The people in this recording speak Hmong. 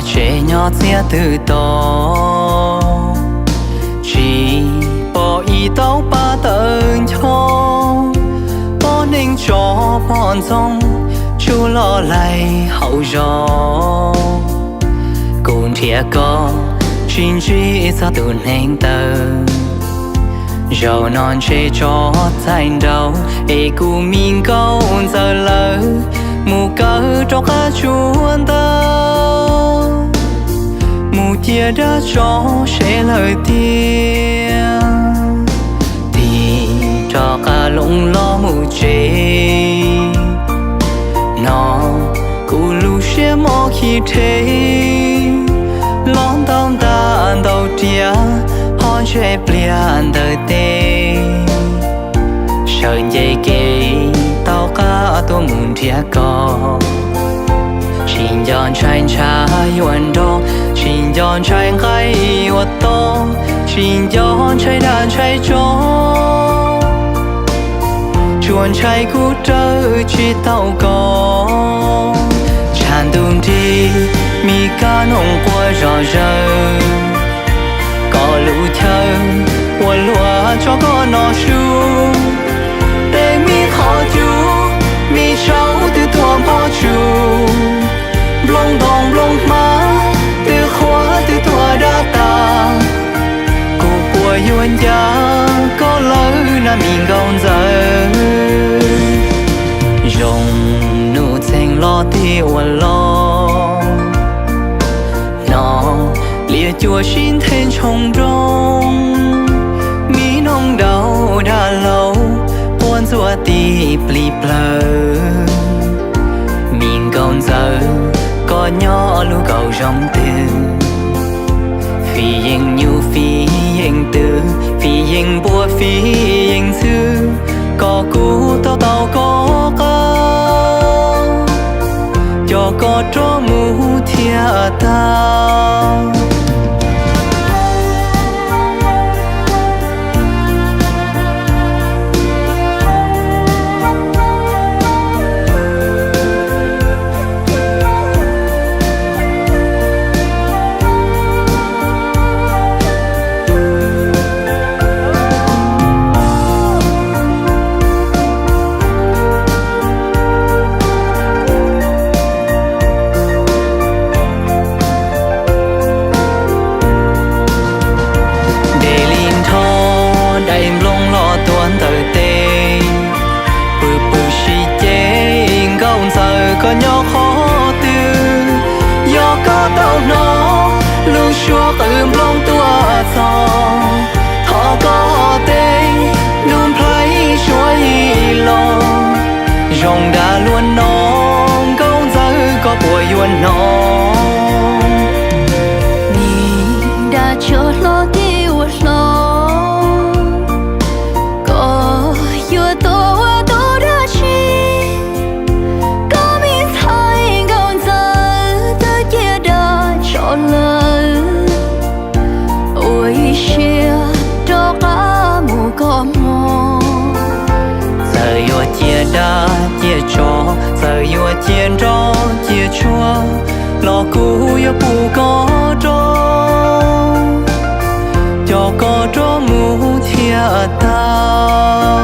Tsev nyob txiaj twb to, tsis pom ib tauv paj tawv ncho, poj neeg tsov poj ntxoog tsuj loj laig hauv zos. Kuv nrhiav koj tsis ntsib txog tus neeg taw, zaum no ntshe tso txhais nraud es kuv me nkauj ntxawm lawv mus kawm rov qab tsuas ntau. Mus cia dab tsov seb lawm tiag, tig rov qab loo los mus tsev. No kuv lub siab mob khib rhe, los ntau ntaj ntau riam ho ntshe pliag ntawm tes. Sawv nce kev taug qab tuaj mus nrhiav koj, tsis nco ntshai ntshav yuav nrog, tsis nco ntshai nqaij yuav to, tsis nco ntshai dag ntshai tsov, tsuas ntshai kuv raws tsis tau koj. Tshav ntuj nrig, mi kab noog quaj zom zaws, koj lub chaw ua luaj tso koj no su. Tej mi qhov cub, mi saub twb tuag npog tsuj, nplooj ntoo nplooj hmab twb qhuav twb tuag dab tas. Kuv puas yuav ncav koj lawm na mi nkauj ntxawm? Zoo nus txheej los tig ua los, no liaj cuam sib nthe ntshoo nroog, mi noog daus dag laus quaj ntxuav tib plig plawg. Mi nkauj ntxawm, koj nyob lub kaum zoov twg? Fij yeej nyuj fij yeej twm, fij yeej npua fij yeej ntxhw, koj kuj to taub koj qab, coj koj rov mus thiaj tau. Dej li nrho dai nplooj los tuaj ntawm tes, pw pw sib ceg nkauj ntxawm koj nyob qhov twg? Yog koj tau hnov lub suab qw nplooj tuaj txog, thov koj tej nub nplhaib suab ib los, zoo dag luag no nkauj ntxawm koj puas yuav hnov? Nim dag tsov hlob tib ua hlob, koj yuav tuaj ua tau dab tsi? Koj me ntxhais nkauj ntxawm twb cia dag tsov lawm, ua ib siab rov qab mus koj hmo. Txawm yuav cia dab cia tsov, txawm yuav cia nroj cia tsuag, los kuv yuav pub koj rov, coj koj rov mus thiaj tau.